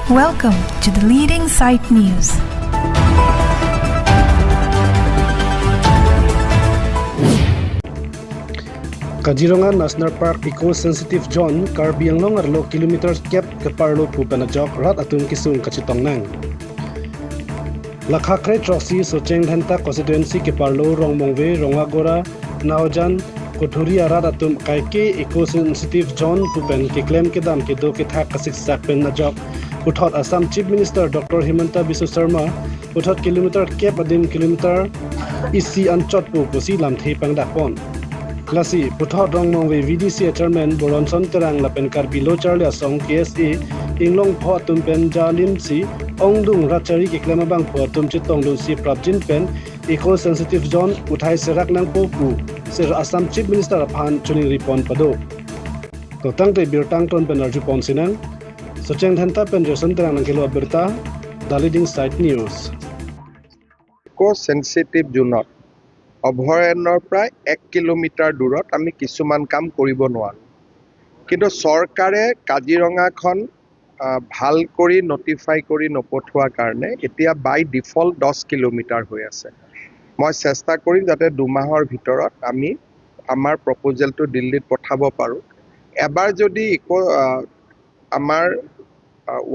Welcome to the Leading Sight News. Kaziranga National Park Eco Sensitive Zone Karbi Anglong arlo kilometer cap keparlo pupena jok rat atum kisung kachitong nang. Lakhakre Troxy Socheng Dhanta constituency keparlo Rongmongve Rongagora Naojan Kothuria rat atum kaike Eco Sensitive Zone pupen ke claim ke dam ke do ke thak kasik sak pen na jok. Puthot Assam Chief Minister Dr. Himanta Biswa Sarma puthot kilometer cap adim kilometer isi anchot pu pusi lamthi pangdakpon. Lasi Puthot Rongmongve VDC Chairman Boronson Terang Lapen Karbi Locharlia Song KSA Inglong Pho Atum Pen Jalim Si Ongdung Rachari ke Klemabang Pho Atum Chitong Dun Si Prabjin Pen Eco Sensitive Zone Uthai Serak Nang Po Pu Sir Assam Chief Minister Phan Chuning Ripon Pado. To tangte birtang ton pen arju pon sinang Socheng Dhanta pen Jason Terang Nangkelo Birta The Leading Site News. Eco sensitive জোনত অভয়াৰণ্যৰ প্ৰায় 1 kilometre দূৰত আমি কিছুমান কাম কৰিব নোৱাৰোঁ, কিন্তু চৰকাৰে কাজিৰঙাখন ভাল কৰি নটিফাই কৰি নপঠোৱাৰ কাৰণে এতিয়া বাই ডিফল্ট 10 কিলোমিটাৰ হৈ আছে। মই চেষ্টা কৰিম যাতে 2 মাহৰ ভিতৰত আমি আমাৰ প্ৰপ'জেলটো দিল্লীত পঠাব পাৰোঁ। এবাৰ যদি আমাৰ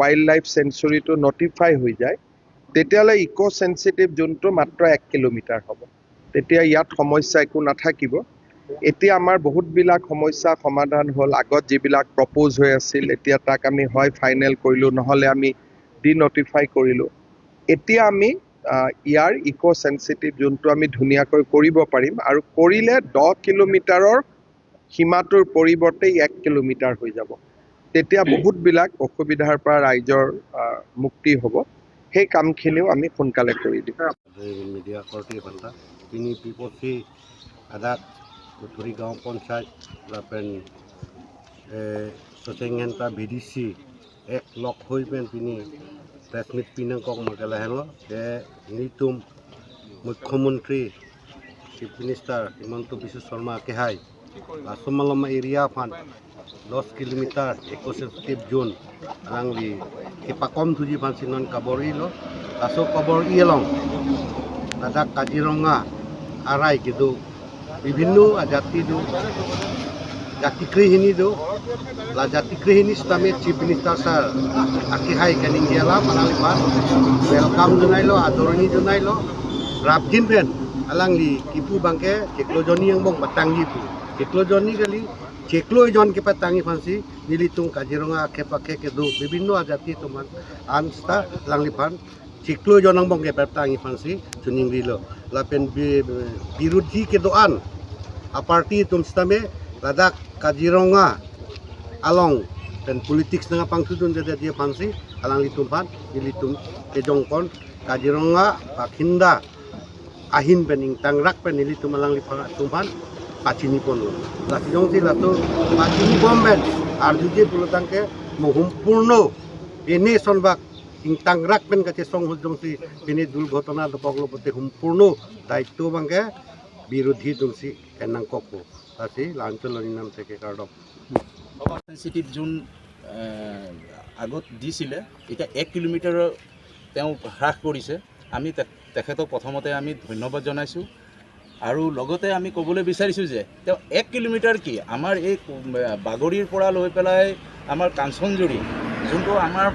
ৱাইল্ড লাইফ চেঞ্চুৰীটো নটিফাই হৈ যায়, তেতিয়াহ'লে ইক' চেঞ্চিটিভ জোনটো মাত্ৰ 1 কিলোমিটাৰ হ'ব, তেতিয়া ইয়াত সমস্যা একো নাথাকিব। এতিয়া আমাৰ বহুতবিলাক সমস্যা সমাধান হ'ল। আগত যিবিলাক প্ৰপ'জ হৈ আছিল এতিয়া তাক আমি হয় ফাইনেল কৰিলোঁ, নহ'লে আমি ডিনটিফাই কৰিলোঁ। এতিয়া আমি ইয়াৰ ইক' চেঞ্চিটিভ জোনটো আমি ধুনীয়াকৈ কৰিব পাৰিম, আৰু কৰিলে 10 কিলোমিটাৰৰ সীমাটোৰ পৰিৱৰ্তে 1 কিলোমিটাৰ হৈ যাব। তেতিয়া বহুতবিলাক অসুবিধাৰ পৰা ৰাইজৰ মুক্তি হ'ব। সেই কামখিনিও আমি সোনকালে কৰি দিম। মিডিয়া কৰ্তৃ ঘণ্টা তিনি বিপত্তি আদাক কুঠুৰী গাঁও পঞ্চায়ত লাপেন চচেংহেন্তা ভি ডি চি এক লগ হৈ পেন পিনি প্ৰেছ মিট পিনাংকক মাকেলাহেন যে নিতুম মুখ্যমন্ত্ৰী chief minister Himanta Biswa Sarma কেহাই আছমালমা area ফান 10 কিলোমিটাৰ ইক' চেঞ্চিটিভ জোন ৰাংলি কিপাকম থুজি ফান চিনন কাবৰ ইল কাছ কবৰ ইলং দাদা কাজিৰঙা আৰাই কিন্তু বিভিন্ন জাতি দো জাতিগৃহিণী দো লা জাতিগৃহিণী স্তামে চিফ মিনিষ্টাৰ ছাৰ আকিহাই কেনিংগিয়ালা মানালি ফান welcome জনাইলো, আদৰণি জনাইলো। ৰাবজিন পেন আলাংলি কিপু বাংকে চেকলজনী বং বাটাংগি পু চেকলজনী গালি চেকলজন কে পাতাঙ্গি ফান্সি নিলিতুং কাজিৰঙা আশে পাশে কেদু বিভিন্ন জাতি তোমার আনস্তা লাংলি ফান চেকলজন বং কে পাতাঙ্গি ফান্সি চুনিংরিলো লাপেন বিরোধী কে দোয়ান আপার্টি তুমস্তামে লাদাখ কাজিৰঙা আলং পেন পলিটিক্স নাঙা পাংসুদুন যে দিয়ে ফান্সি আলাংলি তুমফান নিলিতুং কেজংকন কাজিৰঙা বাখিন্দা আহিন পেন ইংতাংৰাক পেন নিলিতুম আলাংলি তুমফান পাচিনি পন লাচিজংসি লাতো পাচিনি পমবেন আর যদি পুলতাংকে সম্পূর্ণ এনে সনবাক ইংতাংরাক পেন কাছে সংহজংসি বেনে দুর্ঘটনা দপগলপতে সম্পূর্ণ দায়িত্ব বাংকে বিরোধী দংসি এনাংককো তাসি লাঞ্চলনি নাম থেকে কার্ড চেঞ্চিটিভ জোন আগত দিছিলে, এতিয়া 1 কিলোমিটাৰৰ তেওঁ হ্ৰাস কৰিছে। আমি তেখেতক প্ৰথমতে আমি ধন্যবাদ জনাইছোঁ, আৰু লগতে আমি ক'বলৈ বিচাৰিছোঁ যে তেওঁ 1 কিলোমিটাৰ কি আমাৰ এই বাগৰিৰ পৰা লৈ পেলাই আমাৰ কাঞ্চনজুৰি যোনটো আমাৰ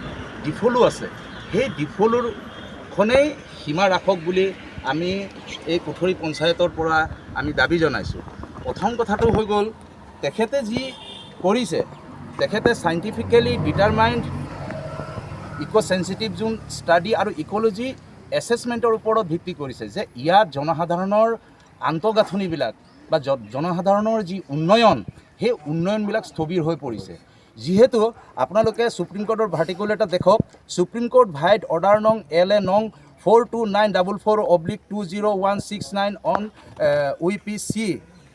ডিফলু আছে, সেই ডিফলুৰখনেই সীমা ৰাখক বুলি আমি এই কুঠৰী পঞ্চায়তৰ পৰা আমি দাবী জনাইছোঁ। প্ৰথম কথাটো হৈ গ'ল, তেখেতে যি কৰিছে, তেখেতে scientifically determined eco sensitive zone study আৰু ইক'লজি এছেছমেণ্টৰ ওপৰত ভিত্তি কৰিছে যে ইয়াত জনসাধাৰণৰ আন্তঃগাঁথনিবিলাক বা জনসাধাৰণৰ যি উন্নয়ন, সেই উন্নয়নবিলাক স্থবিৰ হৈ পৰিছে। যিহেতু আপোনালোকে সুপ্ৰিম কোৰ্টৰ ভাৰ্টিকল এটা দেখক, সুপ্ৰিম কোৰ্ট ভাইড অৰ্ডাৰ নং এল এ নং 42944/20169 on we P C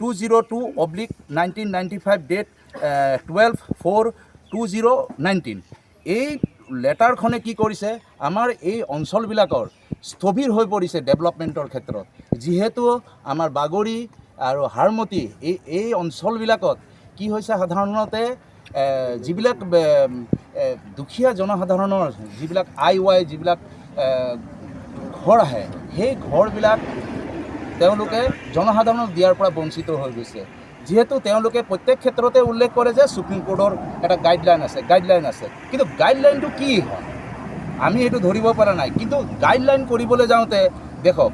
202/1995 date 12/4/2019। এই লেটাৰখনে কি কৰিছে, আমাৰ এই অঞ্চলবিলাকৰ স্থবিৰ হৈ পৰিছে ডেভেলপমেণ্টৰ ক্ষেত্ৰত। যিহেতু আমাৰ বাগৰি আৰু হাৰমতী এই অঞ্চলবিলাকত কি হৈছে, সাধাৰণতে যিবিলাক দুখীয়া জনসাধাৰণৰ যিবিলাক আই ৱাই যিবিলাক ঘৰ আহে, সেই ঘৰবিলাক তেওঁলোকে জনসাধাৰণক দিয়াৰ পৰা বঞ্চিত হৈ গৈছে। যিহেতু তেওঁলোকে প্ৰত্যেক ক্ষেত্ৰতে উল্লেখ কৰে যে সুপ্ৰিম কোৰ্টৰ এটা গাইডলাইন আছে, গাইডলাইন আছে, কিন্তু গাইডলাইনটো কি হয় আমি সেইটো ধৰিব পৰা নাই। কিন্তু গাইডলাইন কৰিবলৈ যাওঁতে দেখক,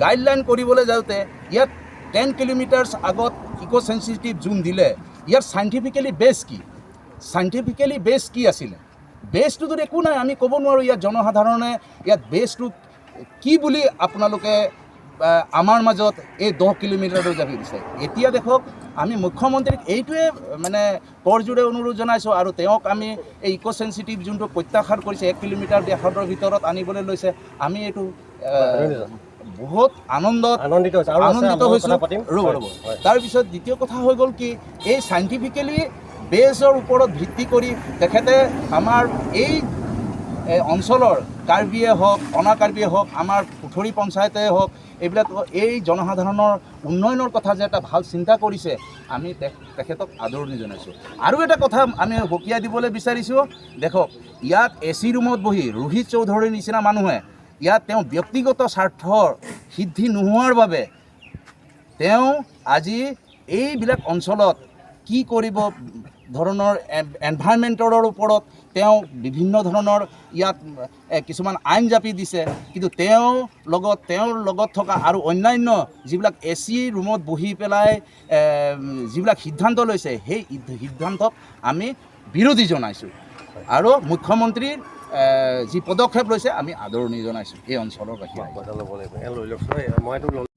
গাইডলাইন কৰিবলৈ যাওঁতে ইয়াত 10 কিলোমিটাৰ্ছ আগত ইক' চেঞ্চিটিভ জোন দিলে, ইয়াত চাইণ্টিফিকেলি বেছ কি? চাইণ্টিফিকেলি বেছ কি আছিলে? বেছটোতো একো নাই, আমি ক'ব নোৱাৰোঁ। ইয়াত জনসাধাৰণে ইয়াত বেছটো কি বুলি আপোনালোকে আমাৰ মাজত এই 10 কিলোমিটাৰটো জাপি দিছে। এতিয়া দেখক, আমি মুখ্যমন্ত্ৰীক এইটোৱে মানে কৰযোৰে অনুৰোধ জনাইছোঁ আৰু তেওঁক আমি এই ইক' চেঞ্চিটিভ যোনটো প্ৰত্যাহাৰ কৰিছে, 1 কিলোমিটাৰ ব্যাসাৰ্ধৰ ভিতৰত আনিবলৈ লৈছে, আমি এইটো বহুত আনন্দত আনন্দিত হৈছে আৰু আছে, আনন্দিত আপোনাৰ হৈছোঁ। কথা পাতিম। ৰ'ব, ৰ'ব। তাৰপিছত দ্বিতীয় কথা হৈ গ'ল কি, এই চাইণ্টিফিকেলি বেছৰ ওপৰত ভিত্তি কৰি তেখেতে আমাৰ এই অঞ্চলৰ কাৰ্বিয়ে হওক, অনা কাৰ্বিয়ে হওক, আমাৰ কুঠৰী পঞ্চায়তে হওক, এইবিলাক এই জনসাধাৰণৰ উন্নয়নৰ কথা যে এটা ভাল চিন্তা কৰিছে, আমি তেখেতক আদৰণি জনাইছোঁ। আৰু এটা কথা আমি সকীয়াই দিবলৈ বিচাৰিছোঁ। দেখক, ইয়াত এ চি ৰুমত বহি ৰোহিত চৌধুৰীৰ নিচিনা মানুহে ইয়াত তেওঁ ব্যক্তিগত স্বাৰ্থৰ সিদ্ধি নোহোৱাৰ বাবে তেওঁ আজি এইবিলাক অঞ্চলত কি কৰিব ধৰণৰ এনভাইৰমেণ্টৰ ওপৰত তেওঁ বিভিন্ন ধৰণৰ ইয়াত কিছুমান আইন জাপি দিছে। কিন্তু তেওঁৰ লগত থকা আৰু অন্যান্য যিবিলাক এ চি ৰুমত বহি পেলাই যিবিলাক সিদ্ধান্ত লৈছে, সেই সিদ্ধান্তক আমি বিৰোধী জনাইছোঁ আৰু মুখ্যমন্ত্ৰীৰ যি পদক্ষেপ লৈছে, আমি আদৰণি জনাইছোঁ এই অঞ্চলৰ বাসী ৰাইজে। ল'ব লাগিব, এওঁ লৈ লওকচোন, মই এইটো ল'ম।